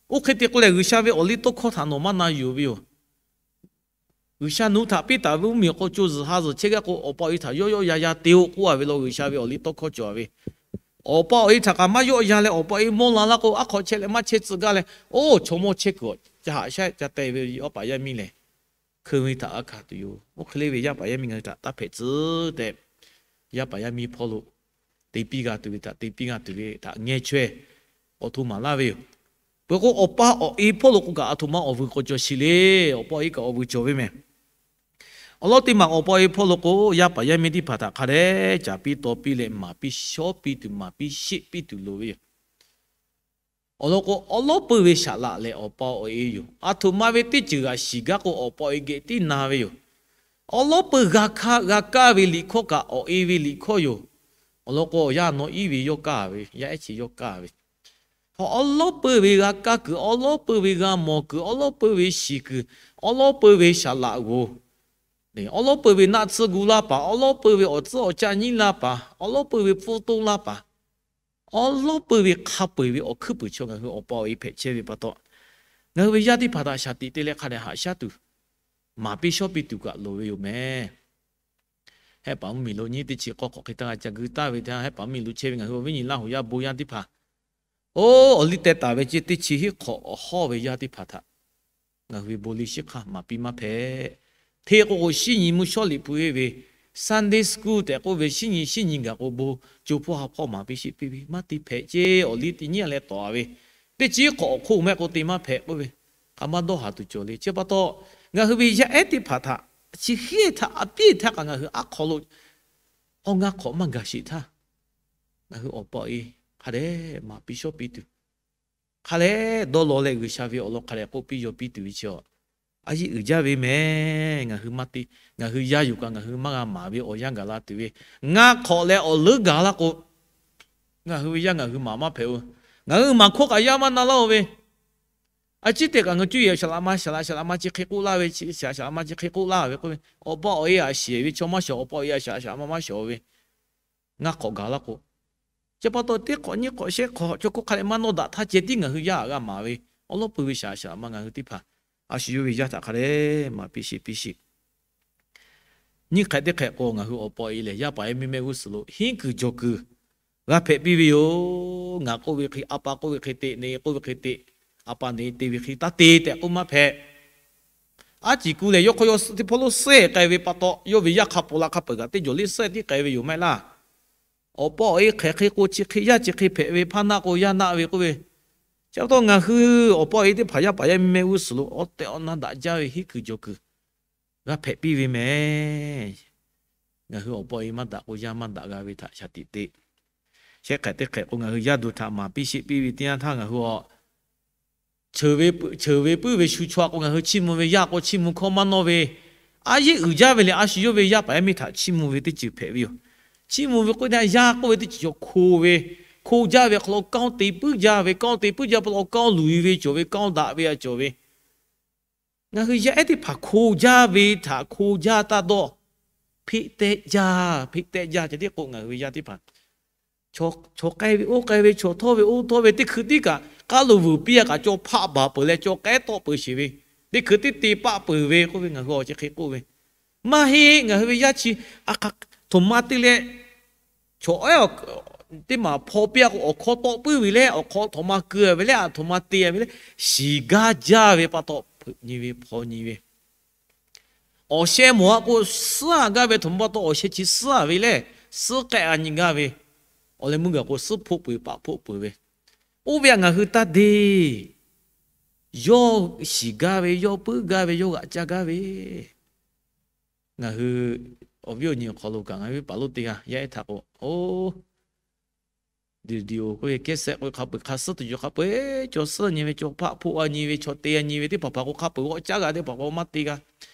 oˇ hk'e te k'o lehˬ, G'uiˬsha ve awˬ liˇ tawˇ hkawˇ htaꞈ nawˬ maˇ na yuˬ ve yoˬ. G'uiˬsha nawˬ hui htaꞈ piˇ taˍ ve mvuhˇmiˬ awˬ hk'aw co zuhˬ ha zuhˬ chehˇ gaˇ k'o, awˬ pa awˬ e htaꞈ yawˆ yawˆ yan yan te-o k'oˆ a ve law. G'uiˬsha ve awˬ liˇ tawˇ hkawˇ cawˬ a ve, awˬ pa awˬ e htaꞈ kaꞈ maˇ yawˆ yan leh awˬ pa awˬ e mawˇ la laˇ k'o, aˉ hk'aw chehˇ leh maˇ chehˇ tcuh gaˇ leh, oˇ, chaw mawˇ chehˇ kuiˬ ca haꞈ shaˉ ca teh ve yaˇ paˍ yaˇ miˇ lehˬ, hkui ve htaꞈ g'a hkanˍ tuˬ yoˬ. Oˇ hk'e le ve yaˇ paˍ yaˇ miˇ ngaˬ hui htaꞈ taˇ hpehꞈ tcuh tehꞈ, yaˇ paˍ yaˇ miˇ hpawˇ lo te piˇ g'a tuˬ ve htaꞈ te piˇ g'a tuˬ ve htaꞈ ngeh chaweh awˬ htoꞈ ma laˇ ve yoˬ. Peuˬ k'o, awˬ pa awˬ e hpawˇ lo k'o kaꞈ aˬ htoꞈ ma awˬ vuiˬ k'awꞈ cawˬ sheˍ le. Awˬ pa awˬ e kaꞈ awˬ vuiˬ cawˬ ve meh. Awˬ lawn teˇ maˬ awˬ pa awˬ e hpawˇ lo k'o, yaˇ paˍ yaˇ miˇ teˇ hpaˍ htaꞈ hk'a dehꞈ caˍ piˇ taw piˇ leh maˍ piˇ shawˉ piˇ tuˬ, maˍ piˇ sheˆ piˇ tuˬ loˍ ve yoˬ. Awˬ lawn k'o, awˉ lawˉ peuˇ ve saˍ laꞈ lehˬ awˬ pa awˬ e yoˬ. Aˬ htoꞈ ma ve teˇ ceuˬ g'aꞈ shiˍ gaˇ k'o, awˬ pa awˬ e geh tiˉ na ve yoˬ. Awˉ lawˉ peuˇ g'a hkanˇ g'a kaˇ ve liꞈ hkawˇ kaꞈ awˬ e ve liꞈ hkawˇ yoˬ. Awˬ lawn k'o, yaˇ nawˉ iˉ ve yawˇ kaˇ ve, yaˇ ehˉ chi yawˇ kaˇ ve, Awˉ lawˉ peuˇ ve g'a kaˇ kuiˬ, awˉ lawˉ peuˇ ve g'a mawˬ kuiˬ, awˉ lawˉ peuˇ ve shiˍ kuiˬ, awˉ lawˉ peuˇ ve shaˍ laꞈ g'oˬ, awˉ lawˉ peuˇ ve naˆ tsuhˇ gu laˇ paˍ, awˉ lawˉ peuˇ ve awˬ tcuhˉ awˬ caˆ nyiˉ laˇ paˍ, awˉ lawˉ peuˇ ve pfuhˇ toˇ laˇ paˍ, awˉ lawˉ peuˇ ve hk'a peu-eˬ ve awˬ hkuiˉ puiˍ chaw ngaˬ hui awˬ pa awˬ e hpehꞈ chehˇ ve pa taw, ngaˬ hui ve yaˇ teˇ hpaˍ htaꞈ shaˍ tiꞈ te leh hk'a dehꞈ haꞈ shaˉ tuˬ, maˍ piˇ shawˉ piˇ tuˬ kaꞈ loˍ ve yoˬ mehˍ. Hehˉ paˍ mvuhˇmiˬ lo nyiˇ teˇ chi k'awˇ hk'awꞈ hk'e taˇ g'a ca gu taˍ ve htaˇ, hehˉ paˍ mvuhˇmiˬ lo chehˇ ve ngaˬ hui awˬ viˉ nyi Laˇ huˍ yaˇ bon yaˇ teˇ hpaˍ, oˇ awˬ liˇ teh taˍ ve ceˇ teˇ chi hiˉ hk'awꞈ awˬ hawˉ ve yaˇ teˇ hpaˍ htaꞈ ngaˬ hui ve bon liˇ shiˉ hk'aˇ maˍ piˇ maˇ hpehꞈ. Hteˇ k'o k'o shinˉ nyi mvuhˇ shawˉ liꞈ hpu heˆ ve Sunday school tehꞈ k'oˆ ve shinˉ nyi shinˉ nyi gaˬ k'o bon co hpawˇ ha hpawˇ maˍ piˇ sheˆ piˇ ve maˇ te hpehꞈ ceˇ. Awˬ liˇ teˇ nyiˉ leh tawˍ-a ve teˇ chi hiˉ hk'awꞈ awˬ hk'oˆ mehˆ k'o te maˇ hpehꞈ k'oˆ ve, hk'aˬ maˇ dawˇ haˍ tuˬ cawˬ le. Chi pa taw, ngaˬ hui ve yaˇ ehˉ teˇ hpaˍ htaꞈ chi hiˉ htaꞈ a piˇ htaˇ kaꞈ ngaˬ hui aˉ hk'aw lo awˬ ngaˇ hk'awꞈ maˇ gaˬ sheˍ htaˇ, ngaˬ hui awˬ pa awˬ e hk'a dehꞈ maˍ piˇ shawˉ piˇ tuˬ, hk'a dehꞈ dawˇ law leh G'uiˬsha ve awˬ lawn hk'a dehꞈ k'oˆ piˇ yaw piˇ tuˬ ve chi a, a yeˆ uiˍ jaˇ ve mehˍ. Ngaˬ hui maˇ te, ngaˬ hui yaˇ yoˬ kaꞈ ngaˬ hui maˇ g'a maˍ ve awˬ yanˇ gaˬ la tuˬ ve, ngaˇ hk'awꞈ leh awˬ leuˉ gaˬ laˇ k'o, ngaˬ hui ve yaˇ ngaˬ hui maˍ maˇ hpehꞈ-o. Ngaˬ hui maˍ hkawˇ kaꞈ yaˇ maˇ na laˇ-o ve, a ciˉ teˇ kaꞈ ngaˬ hui cuˇ yiˍ shaˍ laꞈ ma shaˍ laꞈ shaˍ laꞈ ma chi hk'e k'oˆ laˇ ve, shaˍ laꞈ ma chi hk'e k'oˆ laˇ ve k'oˆ ve, awˬ pa awˬ e a shiˍ ve chaw maˇ shawˍ, awˬ pa awˬ e a shaˍ laꞈ shaˍ laꞈ ma maˇ shawˍ ve, ngaˇ hk'awꞈ gaˬ laˇ k'o, chi pa taw teˇ hk'awꞈ nyiˇ hk'awꞈ shehˆ hk'awꞈ chaw hk'oˆ hk'a leh maˇ nawˇ daꞈ htaˇ ceh tiˉ ngaˬ hui yaˇ g'a maˍ ve, awˉ lawˉ peuˇ ve shaˍ laꞈ shaˍ laꞈ ma ngaˬ hui teˇ hpaˍ a shu yawˇ ve yaˇ htaꞈ hk'a dehꞈ maˍ piˇ sheˆ piˇ sheˆ. Nyiˇ hk'ehꞈ teˇ hk'ehꞈ k'o ngaˬ hui awˬ pa awˬ e lehˬ yaˇ paˍ yaˇ miˇ mehˆ g'uˇ suhˍ lo hiˉ kuiˬ jawˬ kuiˬ g'a hpehꞈ piˇ ve yoˬ. Ngaˬ k'oˆ ve hk'e, a pa k'oˆ ve hk'e te, neˬ k'oˆ ve hk'e te, a pa neˬ te ve hk'e taˇ te tehꞈ k'oˆ maˇ hpehꞈ. Aˉ ciˍ ku lehˬ yawˇ hk'aw yawˇ suh teˇ hpawˇ lonˉ suhˉ k'ai ve pa taw, yawˇ ve yaˇ hk'a peuˬ la hk'a peuˬ kaꞈ teˇ jawˬ liˇ suhˉ tiˉ k'ai ve yoˬ maˇ heˆ laˇ. Awˬ pa awˬ e hk'ehꞈ hk'e k'o chi hk'e yaˇ chi hk'e hpehꞈ ve, hpaˇ naˆ k'o yaˇ naˆ ve k'oˆ ve, chi pa taw ngaˬ hui awˬ pa awˬ e teˇ hpaˍ yaˇ paˍ yaˇ miˇ mehˆ g'uˇ suhˍ lo awˬ tehˬ awˬ na daꞈ jaˇ ve hiˉ kuiˬ jawˬ kuiˬ g'a hpehꞈ piˇ ve mehˍ. Ngaˬ hui awˬ pa awˬ e maˇ daꞈ k'o yaˇ maˇ daꞈ g'a ve htaꞈ shaˍ tiꞈ te. Shehˆ hk'ehꞈ teˇ hk'ehꞈ k'o ngaˬ hui yaˇ duˬ htaꞈ maˍ piˇ sheˆ piˇ ve teˇ yanˇ htaˇ ngaˬ hui a ceuˬ ve puiˉ ve shu chaw k'o ngaˬ hui chiˇ mvuh ve, yaˇ k'o chiˇ mvuh hkawˇ maˇ nawˇ ve, a yeˆ uiˍ jaˇ ve lehˬ a shu yawˇ ve yaˇ paˍ yaˇ miˇ htaꞈ chiˇ mvuh ve teˇ ceuˬ hpehꞈ ve yoˬ. Chiˇ mvuh ve k'oˆ ve htaˇ yaˇ k'oˆ ve teˇ ceuˬ cawˬ hko ve, hko jaˇ ve awˬ hk'aw lo kanˇ te puiˉ jaˇ ve, kanˇ te puiˉ jaˇ pa taw kanˇ luˬ ve cawˬ ve, kanˇ daꞈ ve a cawˬ ve, ngaˬ hui yaˇ ehˉ teˇ hpaˍ hko jaˇ ve htaꞈ hko jaˇ taˇ dawˇ. Hpeˆ tehˆ jaˇ, hpeˆ tehˆ jaˇ ceh tiˉ k'o ngaˬ hui ve yaˇ teˇ hpaˍ chaw k'ai ve oˇ k'ai ve, chaw htawˇ ve oˇ htawˇ ve, teˇ hkui tiˉ kaꞈ k'aˉ lo vuiˬ piˇ a kaꞈ caw hpaˆ baˬ peuˬ leh caw k'ehˉ tawˆ peuˬ sheˍ ve, teˇ hkui tiˉ te paˆ peuˬ ve k'oˆ ve ngaˬ hui awˬ chi hk'e k'oˆ ve, maˇ heˆ. Ngaˬ hui ve yaˇ chi a hk'aˬ htoꞈ ma te leh chaw ehˉ teˇ maˬ hpaw piˇ a k'o awˬ hkawˇ tawˆ puiˉ ve leh awˬ hk'aw htoꞈ ma keu ve leh a htoꞈ ma te ve leh shiˍ gaˇ jaˇ ve pa taw hpeuꞈ nyi ve hpaw nyi ve, awˬ sheh mawˬ a k'o suhˉ a gaˇ ve htoꞈ ma pa taw awˬ sheh chi suhˉ a ve leh suhˉ k'ehˆ a nyi gaˇ ve, awˬ leh meuˇ gaˬ k'o suhˉ hpoˆ peuˬ paˆ hpoˆ peuˬ ve, oˇ ve htaꞈ ngaˬ hui taˇ deˇ. Yawˇ shiˍ gaˇ ve, yawˇ puiˉ gaˇ ve, yawˇ g'aꞈ caˇ gaˇ ve, ngaˬ hui awˬ viˉ awˬ nyi awˬ hk'aw lo kaꞈ ngaˬ hui ve paˍ lonˉ teˇ g'aˇ yaˇ ehˉ htaꞈ k'o, oˇ, video k'oˆ ve cassette k'oˆ ve hk'a peu-eˬ hk'a suhˉ tuˬ yoˬ. Hk'a peu-eˬ chaw suhˉ nyi ve, chaw hpaˆ hpoˆ a nyi ve, chaw te a nyi ve teˇ hpaˍ hpaˍ k'o hk'a peu-eˬ g'aꞈ caˇ g'a, teˇ hpaˍ k'o maˇ te g'a.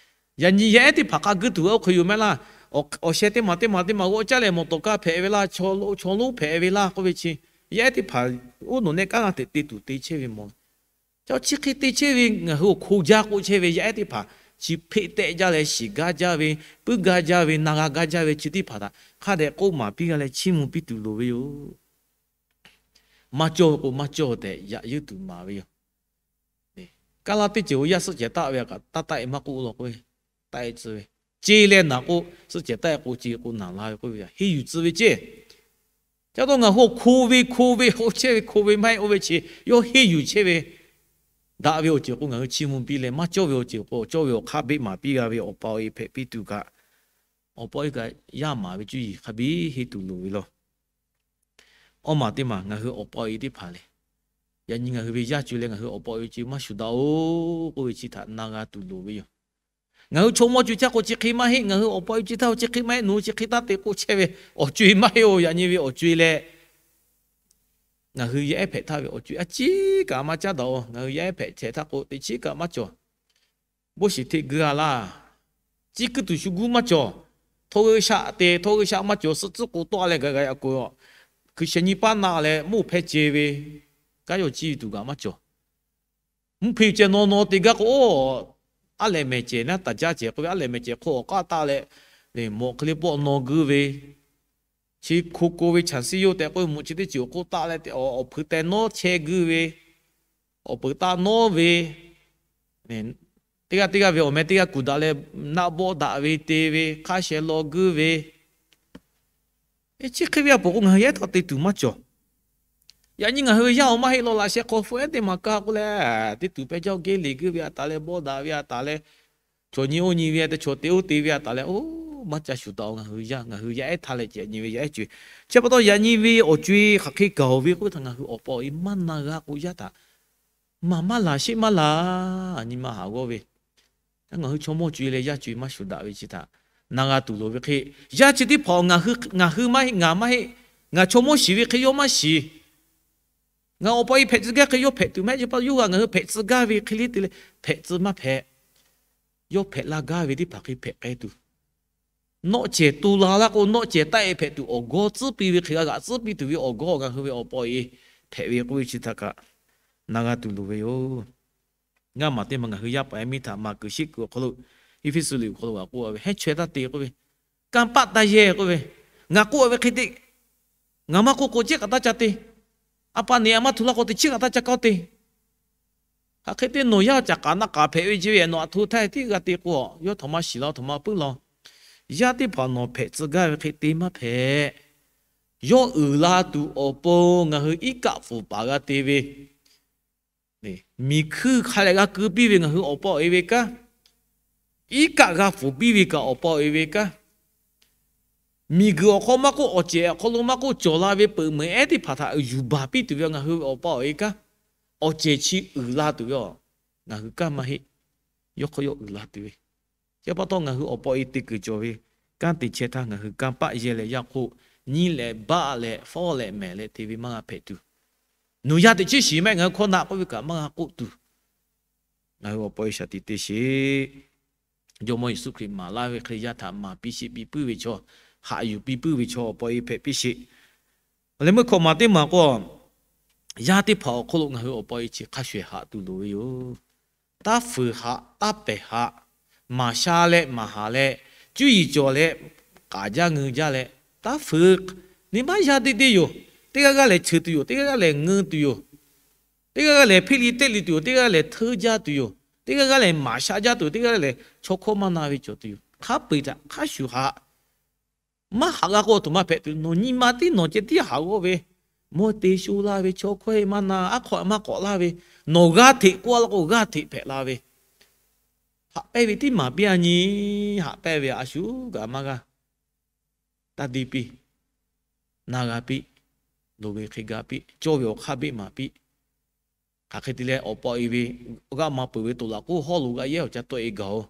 Yaꞈ nyi yaˇ ehˉ teˇ hpaˍ hk'a guˇ tuˬ ve oˇ hk'e yoˬ mehˍ laˇ. Awˬ sheh teˇ maˬ teˇ maˬ teˇ maˬ g'aꞈ caˇ leh mawˬ tawˍ kaˇ hpehꞈ ve laˇ, chaw lonˉ hpehꞈ ve laˇ k'oˆ ve chi, yaˇ ehˉ teˇ hpaˍ oˇ nawˬ nehˆ k'aˉ g'a teꞈ te tuˬ te chehˇ ve mawˬ. Chi hk'e te chehˇ ve ngaˬ hui awˬ hko jaˇ k'oˆ chehˇ ve yaˇ ehˉ teˇ hpaˍ chi hpeˆ tehˆ jaˇ leh shiˍ gaˇ jaˇ ve, puiˉ gaˇ jaˇ ve, na g'a gaˇ jaˇ ve chi teˇ hpaˍ htaꞈ hk'a dehꞈ k'oˆ maˍ piˇ g'a leh chiˇ mvuh piˇ tuˬ loˍ ve yoˬ. Maˇ cawˇ ve k'o maˇ cawˇ tehꞈ yaꞈ yeuˇ tuˬ maˍ ve yoˬ. Kaˇ laˇ teˇ ceuˬ o yaˇ suhˆ cehˬ taˆ ve a kaꞈ taˇ taˆ e maˇ k'oˆ law k'oˆ ve, taˆ e tcuh ve, ce leh naˍ k'o, suhˆ cehˬ taˆ e k'o ce k'o naˍ la ve k'oˆ ve, henˇ yuˬ tcuh ve ceˇ. Ca taw ngaˬ hui hko ve hko ve k'oˆ chehˇ ve, hko ve maˇ heˆ oˇ ve chi yawˇ henˇ yuˬ chehˇ ve, daꞈ ve awˬ ceuˬ k'o ngaˬ hui chiˇ mvuh piˇ leh maˇ cawˇ ve awˬ ceuˬ k'o cawˇ ve awˬ hk'aˇ beˆ maˍ piˇ g'a ve awˬ pa awˬ e hpehꞈ piˇ tuˬ kaꞈ, awˬ pa awˬ e kaꞈ yaˇ maˍ ve cuˇ yiˍ hk'a biˇ henˇ tuˬ loˍ ve law. Awˇ maˬ teˇ maˬ ngaˬ hui awˬ pa awˬ e teˇ hpaˍ lehˬ, yaꞈ nyi ngaˬ hui ve yaˇ co leh ngaˬ hui awˬ pa awˬ e co maˇ shuˍ daꞈ-oˬ k'oˆ ve chi htaꞈ na g'a tuˬ loˍ ve yoˬ. Ngaˬ hui chaw mawˇ co caˇ k'o chi hk'e maˇ heˆ, ngaˬ hui awˬ pa awˬ e co htaˇ chi hk'e maˇ heˆ, nawˬ hui chi hk'e taˇ te k'oˆ chehˇ ve awˬ co e maˇ heˆ-oˬ. Yaꞈ nyi ve awˬ co e leh, ngaˬ hui yaˇ ehˉ hpehꞈ htaˇ ve awˬ co e a ciˉ kaꞈ maˇ caˉ daꞈ-oˬ. Ngaˬ hui yaˇ ehˉ hpehꞈ chehˇ htaˇ k'o teˇ chiˉ kaꞈ maˇ cawˬ. Boˇ shiˍ hteˇ guˇ a laˇ. Ciˉ kuiˉ tuˬ shu guˇ maˇ cawˬ. Htawˇ g'euˆ shaˆ te, htawˇ g'euˆ shaˆ maˇ cawˬ. Suhˆ tcuhˉ k'o tawˆ leh gaˬ gaˬ yaꞈ k'o, hkui sheh nyi paˉ na leh moˇ hpehˇ ce ve, kanˉ yawˇ ciˇ ve tuˬ kaꞈ maˇ cawˬ. Mvuhˇ hpeꞈ ceh naw naw te gaˇ k'o, aˉ lehꞈ mehˍ cehˬ naˉ taˍ jaˇ ceh k'oˆ ve, aˉ lehꞈ mehˍ cehˬ hk'oˆ awˬ k'aˇ taˆ leh, mawꞈ hk'e le pawˆ naw guˇ ve, chi hko ko ve chaˍ siˉ yoˇ tehꞈ k'oˆ ve mvuhꞈ chi teˇ ceuˬ awˬ hk'oˆ taˆ leh, awˬ hpui teh nawˉ chehˇ guˇ ve, awˬ peuˬ taˆ nawˉ ve, teˇ g'aˇ teˇ g'aˇ ve awˬ meh teˇ g'aˇ kuˬ daꞈ leh naˆ bawˆ daꞈ ve te ve, hk'a sheh law guˇ ve, chi hk'e ve a poˍ k'o ngaˬ hui yaˇ ehˉ htawˇ te tuˬ maˇ cawˬ. Yaꞈ nyi ngaˬ hui ve yaˇ awˬ maˇ heˆ law laꞈ sheh hk'aw hpu ehˉ teˇ maˬ kaˇ k'oˆ leh, teˇ tuˬ pehˇ jaˇ oˇ geˇ leˬ guˇ ve a taˍ leh, bawˆ daꞈ ve a taˍ leh, chaw nyi oˇ nyi ve a te chaw te oˇ te ve a taˍ leh, oˇ maˇ ca shuˍ daꞈ-oˬ. Ngaˬ hui yaˇ, ngaˬ hui yaˇ ehˉ htaˇ leh ceh yaꞈ nyi ve yaˇ ehˉ co-e. Chi pa taw yaꞈ nyi ve awˬ co-e hk'aˬ hk'e gaˬ-oˬ ve k'oˆ ve htaꞈ ngaˬ hui awˬ pa awˬ e maˇ na g'a k'o, yaˇ htaꞈ maˍ maˇ laˬ sheˆ maˇ laˬ, nyi ma haˍ g'awˇ ve, ngaˬ hui chaw mawˇ co-e leh yaˇ co-e maˇ shuˍ daꞈ ve chi htaꞈ na g'a tuˬ loˍ ve hk'e, yaˇ chi teˇ hpaˍ ngaˬ hui maˇ heˆ, ngaˬ hui maˇ heˆ, ngaˬ chaw mawˇ shiˍ ve hk'e yawˇ maˇ shiˍ. Ngaˬ awˬ pa e hpehꞈ tcuh gaˇ hk'e yawˇ hpehꞈ tuˬ maˇ heˆ. Chi pa yawˇ g'a ngaˬ hui hpehꞈ tcuh gaˇ ve hk'e le te leh hpehꞈ tcuh maˇ hpehꞈ. Yawˇ hpehꞈ laˇ gaˇ ve teˇ hpaˍ hk'e hpehꞈ k'ai tuˬ, nawˆ cehˬ to la laˇ k'o, nawˆ cehˬ taˆ-e hpehꞈ tuˬ awˬ gawˇ tcuhˉ piˇ ve hk'e g'a g'aꞈ tcuhˉ piˇ tuˬ ve awˬ gawˇ ngaˬ hui ve awˬ pa awˬ e hpehꞈ ve k'oˆ ve chi htaꞈ kaꞈ na g'a tuˬ loˍ ve yoˬ. Ngaˇ maˬ teˇ maˬ ngaˬ hui yaˇ paˍ yaˇ miˇ htaꞈ maˍ kuiˬ sheˆ kuiˬ awˬ hk'aw lo, Eˇfeˇsuꞈ liꞈ awˬ hk'aw lo g'a k'oˆ ve, heˉ chaweh taˇ te k'oˆ ve, kanˇ paˆ taˇ yehˇ k'oˆ ve, ngaˬ k'oˆ ve hk'e te, ngaˬ maˇ k'oˆ k'o, ciˉ k'aꞈ taˇ ca te. A pa neꞈ a maˇ htu laˇ k'o te, ciˉ k'aꞈ taˇ ca k'aw te. Hk'aˬ hk'e te nawˬ yaˇ caꞈ k'aꞈ naˆ k'aꞈ hpehꞈ ve ce ve, nawˬ aꞈ hto htaˇ tiˉ g'a te k'o, yawˇ htaꞈ maˇ shiˍ laˇ, aˬ htoꞈ ma puiˉ law. Yaˇ teˇ hpaˍ nawˬ hpehꞈ tcuh gaˇ ve hk'e te maˇ hpehꞈ. Yawˇ uiˍ la tuˬ awˬ pon ngaˬ hui iˉ kaˆ pfuhˍ paˍ g'a te ve, miˬ hkuiˇ hk'a leh g'a keu piˇ ve ngaˬ hui awˬ pa awˬ e ve kanˉ, iˉ kaˆ g'a pfuhˍ piˇ ve kaꞈ awˬ pa awˬ e ve kanˉ, miˬ guiˬ awˬ hk'aw maˇ k'oˆ, awˬ cehˬ awˬ hk'aw lo maˇ k'oˆ, cawˬ la ve peuˬ meuˬ ehˉ teˇ hpaˍ htaꞈ yuˬ baˬ piˇ tuˬ ve ngaˬ hui awˬ pa awˬ e kanˉ, awˬ cehˬ chi uiˍ la tuˬ ve a, ngaˬ hui kanˉ maˇ heˆ. Yawˇ hk'aw yawˇ uiˍ la tuˬ ve, chi pa taw ngaˬ hui awˬ pa awˬ e te kuiˬ cawˬ ve kanˉ te chehˇ htaˇ ngaˬ hui kanˇ paˆ yehˇ leh yaˇ hk'oˆ nyi leh baˆ leh fawˉ leh mehˍ leh te ve maˇ g'a hpehꞈ tuˬ, nawˬ yaˇ teꞈ chiˉ shiˍ maˇ heˆ, ngaˬ hui hkawˇ naˆ k'oˆ ve kaꞈ maˇ g'a k'oˆ tuˬ, ngaˬ hui awˬ pa awˬ e shaˍ tiꞈ te sheˍ. Jawˇmawˇ Yeˍsuˆ Hkriꞈ maˍ laˇ ve hk'e yaˇ htaꞈ maˍ piˇ sheˍ, piˇ puiˉ ve chaw, haꞈ yuˬ piˇ puiˉ ve chaw awˬ pa awˬ e hpehꞈ piˇ sheˍ. Awˬ leh meuˇ hkawꞈ maˬ teˇ maˬ k'o, yaˇ teˇ hpaˍ awˬ hk'oˆ lo ngaˬ hui awˬ pa awˬ e chi hk'a shuˍ eˬ haꞈ tuˬ loˍ ve yoˬ. Taˇ fuiˍ haꞈ, taˇ pehˬ haꞈ, maˍ sha leh maˍ haˍ leh, cuˇ yiˍ cawˬ leh, k'aˍ jaˇ ngeu jaˇ leh, taˇ fuiˍ, nyi maˇ yaˇ teˇ teˇ yoˬ. Teˇ g'aˇ g'aˇ lehˬ cheuˬ tuˬ yoˬ, teˇ g'aˇ g'aˇ lehˬ ngeu tuˬ yoˬ. Teˇ g'aˇ g'aˇ lehˬ hpeˇ liˇ teˇ liˇ tuˬ yoˬ, teˇ g'aˇ lehˬ hteuˇ jaˇ tuˬ yoˬ, teˇ g'aˇ g'aˇ lehˬ maˍ sha jaˇ tuˬ, teˇ g'aˇ lehˬ chaw hkawˇ maˇ na ve cawˬ tuˬ yoˬ. Hk'a peu-eˬ htaꞈ hk'a shuˍ haꞈ, maˇ haꞈ g'a k'o, aˬ htoꞈ ma hpehꞈ tuˬ, nawˬ nyi ma tiˉ nawˬ ceh tiˉ haꞈ g'awˇ ve, mawˇ te sho la ve chaw hkawˇ-e maˇ na, aˉ hk'aw maˇ k'awꞈ laˇ ve, nawˬ g'aˇ hteꞈ k'oˆ laˇ k'o g'aˇ hteꞈ hpehꞈ la ve, haꞈ pehnˇ ve tiˉ maˍ piˇ a nyi, haꞈ pehnˇ ve a shu gaˬ maˇ g'a. Taˇ deˇ piˇ, na g'a piˇ, loˍ ve hk'e ga piˇ, cawˇ ve awˬ hk'aˇ beˆ maˍ piˇ. Hk'aˬ hk'e te leh awˬ pa awˬ e ve g'aˇ ma peuˬ ve toꞈ laꞈ k'oˆ hawˉ lo g'a yehˇ awˬ ca tawˆ-e gaˬ-oˬ.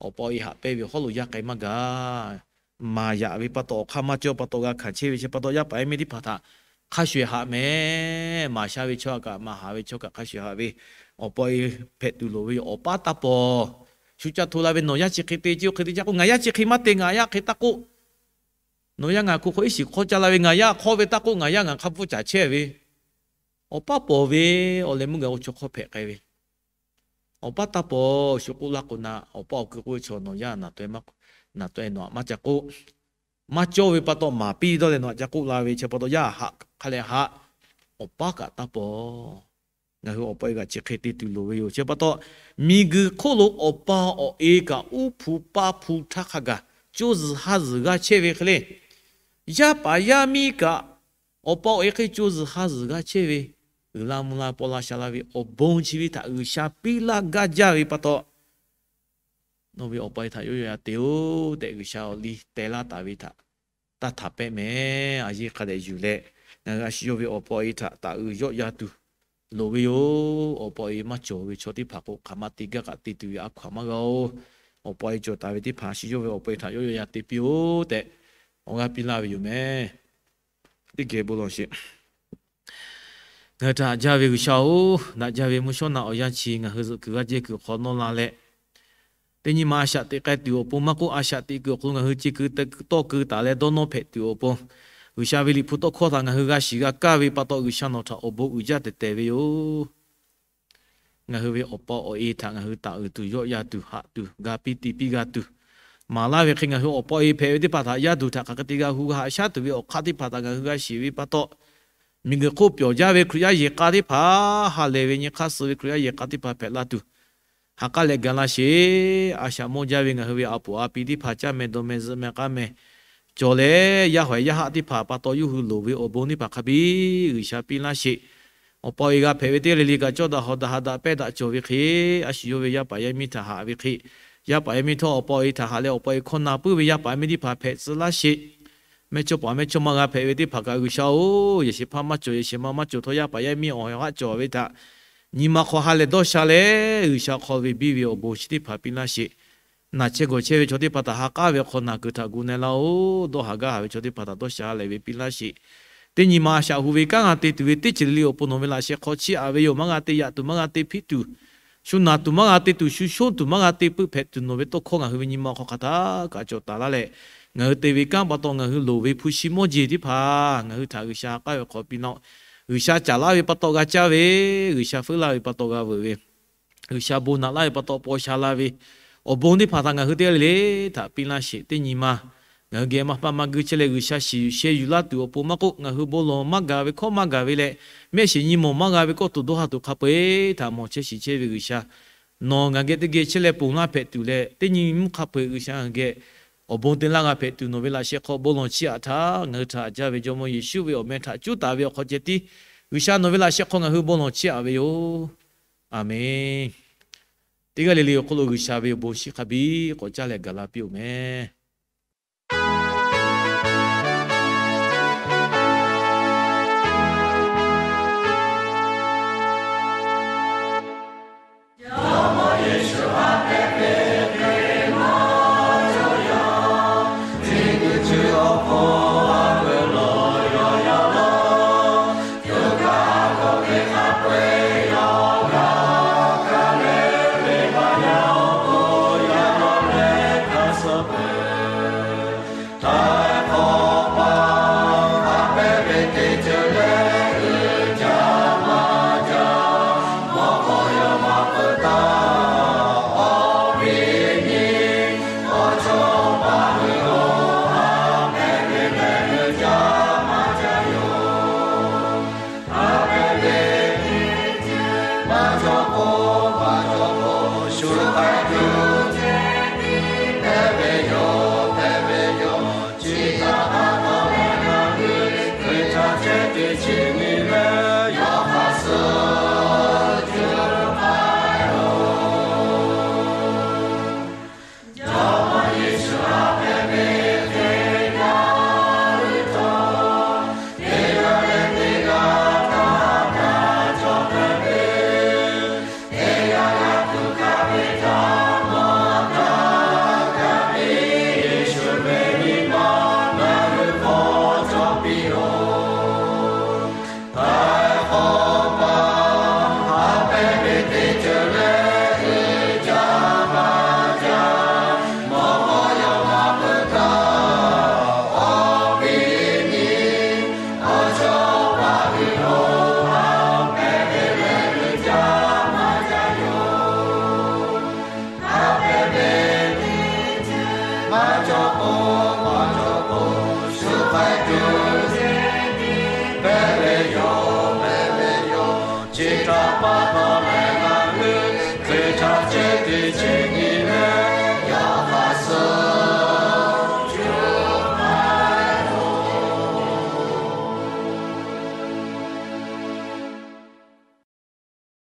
Awˬ pa awˬ e haꞈ pehnˇ ve hawˉ lo yaˇ k'ai maˇ gaˬ. Maˍ yaꞈ ve pa taw awˬ hk'aˇ maˇ cawˇ pa taw g'a hkanˍ chehˇ ve chi pa taw yaˇ paˍ yaˇ miˇ teˇ hpaˍ htaꞈ hk'a shuˍ eˬ haꞈ mehˍ. Maˍ sha ve chaw kaꞈ maˍ haˍ ve chaw kaꞈ hk'a shuˍ haꞈ ve, awˬ pa awˬ e hpehꞈ tuˬ loˍ ve yoˬ. Awˬ paˉ taˇ pawˬ. Shu ca hto la ve nawˬ yaˇ chi hk'e te, chi hk'e te ca k'o, ngaˬ yaˇ chi hk'e maˇ te, ngaˬ yaˇ hk'e taˇ k'oˆ. Nawˬ yaˇ ngaˬ hk'oˆ hk'aw iˉ shiˍ hk'awˇ ca la ve, ngaˬ yaˇ hk'awˇ ve taˇ k'oˆ, ngaˬ yaˇ ngaˬ hk'a bvuhˇ caˍ chehˇ ve, awˬ paˉ pawˬ ve, awˬ leh meuˇ gaˬ k'o chaw hk'awˇ hpehꞈ k'ai ve. Awˬ paˉ taˇ pawˬ. Shu k'oˆ laˇ k'o na, awˬ paˉ awˬ kui k'oˆ ve chaw nawˬ yaˇ naˍ taweh nawˬ aꞈ maˇ ca k'oˆ. Maˇ cawˇ ve pa taw maˍ piˇ dawˇ leh nawˬ aꞈ ca k'oˆ la ve chi pa taw yaˇ haꞈ hk'a leh haꞈ. Awˬ paˉ kaꞈ taˇ pawˬ. Ngaˬ hui awˬ pa awˬ e kaꞈ chi hk'e te tuˬ loˍ ve yoˬ. Chi pa taw, miˬ guiˬ hk'oˆ lo awˬ pa awˬ e kaꞈ uˉ hpu paˇ hpu htaˇ hk'a gaˬ co zuhˬ ha zuhˬ g'a chehˇ ve hk'e le, yaˇ paˍ yaˇ miˇ kaꞈ awˬ pa awˬ e hk'e co zuhˬ ha zuhˬ g'a chehˇ ve, uiˍ la mvuh la paw la sha la ve awˬ bon chi ve htaꞈ G'uiˬsha piˇ laˇ gaˇ jaˇ ve pa taw, nawˬ ve awˬ pa awˬ e htaꞈ yawˆ yawˆ yan te-oˬ tehꞈ G'uiˬsha awˬ liˇ teh laˇ taˍ ve htaꞈ taˇ htaꞈ pehˆ mehˍ. A yeˇ hk'a dehꞈ yuˬ leh, ngaˬ hui a shu yawˇ ve awˬ pa awˬ e htaꞈ taˍ uiˍ yawˆ yan tuˬ loˍ ve yoˬ. Awˬ pa awˬ e maˇ cawˬ ve chaw teˇ hpaˍ k'o, hk'aˬ ma te gaˇ kaꞈ te tuˬ ve a hkaw-anˬ maˇ g'a-oˬ. Awˬ pa awˬ e cawˬ taˍ ve teˇ hpaˍ a shu yawˇ ve awˬ pa awˬ e htaꞈ yawˆ yawˆ yan te piˇ-oˬ tehꞈ, awˬ g'aˇ piˇ laˇ ve yoˬ mehˍ. Teˇ geh bon lawˬ sheˍ. Ngaˬ hui htaꞈ haꞈ jaˇ ve G'uiˬsha-oˬ, daꞈ jaˇ ve mvuhˇ shawˉ naˆ awˬ yanˇ chi ngaˬ hui zuhꞈ kuiˬ g'aˇ jehˇ kuiˬ hk'awꞈ nawˇ la leh, teˇ nyi ma a shaꞈ teꞈ k'ai tuˬ awˬ pon maˇ k'oˆ, a shaꞈ teꞈ kuiˬ awˬ hk'aw lo ngaˬ hui ce keu tawˇ keu taˍ leh dawˇ nawˇ hpehꞈ tuˬ awˬ pon, G'uiˬsha ve Liꞈ hpu tawˇ hkawˇ htaꞈ ngaˬ hui g'a shiˍ g'a kaˇ ve pa taw, G'uiˬsha nawˬ htaꞈ awˬ bon uiˍ jaˇ tehˬ tehˬ ve yoˬ. Ngaˬ hui ve awˬ pa awˬ e htaꞈ ngaˬ hui taˍ uiˍ tuˬ, yawˆ yan tuˬ, haꞈ tuˬ, ga piˇ te piˇ g'a tuˬ, maˍ laˇ ve hk'e ngaˬ hui awˬ pa awˬ e hpehꞈ ve teˇ hpaˍ htaꞈ yaˇ duˬ htaꞈ hk'aˬ hk'e te g'a hu g'a haꞈ shaˉ tuˬ ve awˬ hk'aˇ teˇ hpaˍ htaꞈ ngaˬ hui g'a shiˍ ve pa taw, miˬguiˬ hk'oˆ pyawˬ jaˇ ve Hkriꞈ yaˇ yehˬ k'a teˇ hpaˍ, ha lehˬ ve nyi hk'aˇ suh ve Hkriꞈ yaˇ yehˬ k'a teˇ hpaˍ hpehꞈ la tuˬ, ha k'aˉ leh ga laˇ sheˍ. A shaꞈ mawˇ jaˇ ve ngaˬ hui ve a poˍ a pi teˇ hpaˍ caˇ meh dawˬ meh zuhꞈ meh k'aˇ meh cawˬ leh, yaˇ hawehˍ yaˇ haˆ teˇ hpaˍ pa taw yawˇ hui loˍ ve awˬ bon teˇ hpaˍ hk'a biˇ G'uiˬsha piˇ laˇ sheˍ. Awˬ pa awˬ e g'a hpehꞈ ve teˇ g'aˇ le le kaꞈ cawˇ daꞈ hawˍ daꞈ ha daꞈ pehˇ daꞈ cawˬ ve hk'e, a shu yawˇ ve yaˇ paˍ yaˇ miˇ htaꞈ haꞈ ve hk'e, yaˇ paˍ yaˇ miˇ htawˇ awˬ pa awˬ e htaꞈ haꞈ leh awˬ pa awˬ e hkawˇ na puiˉ ve yaˇ paˍ yaˇ miˇ teˇ hpaˍ hpehꞈ tcuh laˇ sheˍ. Mehˇ chawˇ paˍ mehˇ chawˇ maˇ g'a hpehꞈ ve teˇ hpaˍ kaꞈ G'uiˬsha-oˬ, yehˬ shehˍ hpaˇ maˇ cawˬ, yehˬ shehˍ ma maˇ cawˬ htawˇ yaˇ paˍ yaˇ miˇ awˬ ha haˆ cawˬ ve htaꞈ nyi ma hk'aw ha lehˬ dawˇ sha leh, G'uiˬsha hk'aw ve biˇ ve awˬ bon chi teˇ hpaˍ piˇ laˇ sheˍ. Naˬ chehˇ gawˬ chehˇ ve chaw teˇ hpaˍ htaꞈ ha k'aˉ ve hk'aw naˬ kuiˬ htaꞈ gu na laˇ-oˬ. Dawˇ haˍ gaˇ haˍ ve chaw teˇ hpaˍ htaꞈ dawˇ sha ha lehˬ ve piˇ laˇ sheˍ. Teˇ nyi ma a shaꞈ hu ve kanˉ g'a te tuˬ ve teˇ ceuˬ le le awˬ pon nawˬ ve laꞈ sheh hk'aw chiˇ aꞈ ve yoˬ. Maˇ g'a te yaꞈ tuˬ, maˇ g'a te hpiˆ tuˬ, shu naˬ tuˬ, maˇ g'a te tuˬ shu shonˇ tuˬ, maˇ g'a te peuˆ hpehꞈ tuˬ, nawˬ ve tawˇ hkawˇ ngaˬ hui ve nyi ma hk'aw hk'aˬ htaˇ kaꞈ cawˬ taˍ laˇ leh, ngaˬ hui te ve kanˉ pa taw ngaˬ hui loˍ ve hpu shi mawˇ jeˬ teˇ hpaˍ ngaˬ hui htaꞈ G'uiˬsha ha k'aˉ ve hk'aw piˇ laˇ-oˆ. G'uiˬsha caˍ laˇ ve pa taw g'a caˇ ve, G'uiˬsha feuˉ laˇ ve pa taw g'a veuꞈ ve, G'uiˬsha bon naꞈ laˇ ve pa taw paw sha la ve awˬ bon teˇ hpaˍ htaꞈ ngaˬ hui teˇ g'aˇ le le htaꞈ piˇ laˇ sheˍ. Teˇ nyi ma ngaˬ hui geh maˇ paˇ maˇ guˇ chehˇ leh, G'uiˬsha shiˍ yuˬ sheh yuˬ laˇ tuˬ awˬ pon maˇ k'oˆ, ngaˬ hui bon lawˬ maˇ gaˬ ve hkawˇ maˇ gaˬ ve leh, mehˆ shiˍ nyi mawˬ maˇ g'a ve kawˇ tuˬ dawˇ ha tuˬ hk'a peu-eˬ htaꞈ mawˬ chehˇ shiˍ chehˇ ve G'uiˬsha, nawˬ ngaˬ geh teˇ geh chehˇ leh ponˬ laˇ hpehꞈ tuˬ leh, teˇ nyi mvuhˇ hk'a peu-eˬ G'uiˬsha ngaˬ geh awˬ bon te laˇ g'a hpehꞈ tuˬ nawˬ ve laꞈ sheh hk'aw bon lawˬ chiˇ aꞈ htaˇ, ngaˬ hui htaꞈ haꞈ jaˇ ve Jawˇmawˇ Yeˍsuˆ ve awˬ meh htaꞈ cuˉ taˍ ve awˬ hk'aw ceh tiˉ G'uiˬsha nawˬ ve laꞈ sheh hk'aw ngaˬ hui bon lawˬ chiˇ aꞈ ve yoˬ. Aˬmenˍ. Teˇ g'aˇ le le awˬ hk'aw lo G'uiˬsha ve awˬ bon shiˍ hk'a biˇ k'awꞈ caˇ leh gaˬ la piˇ-oˬ meh.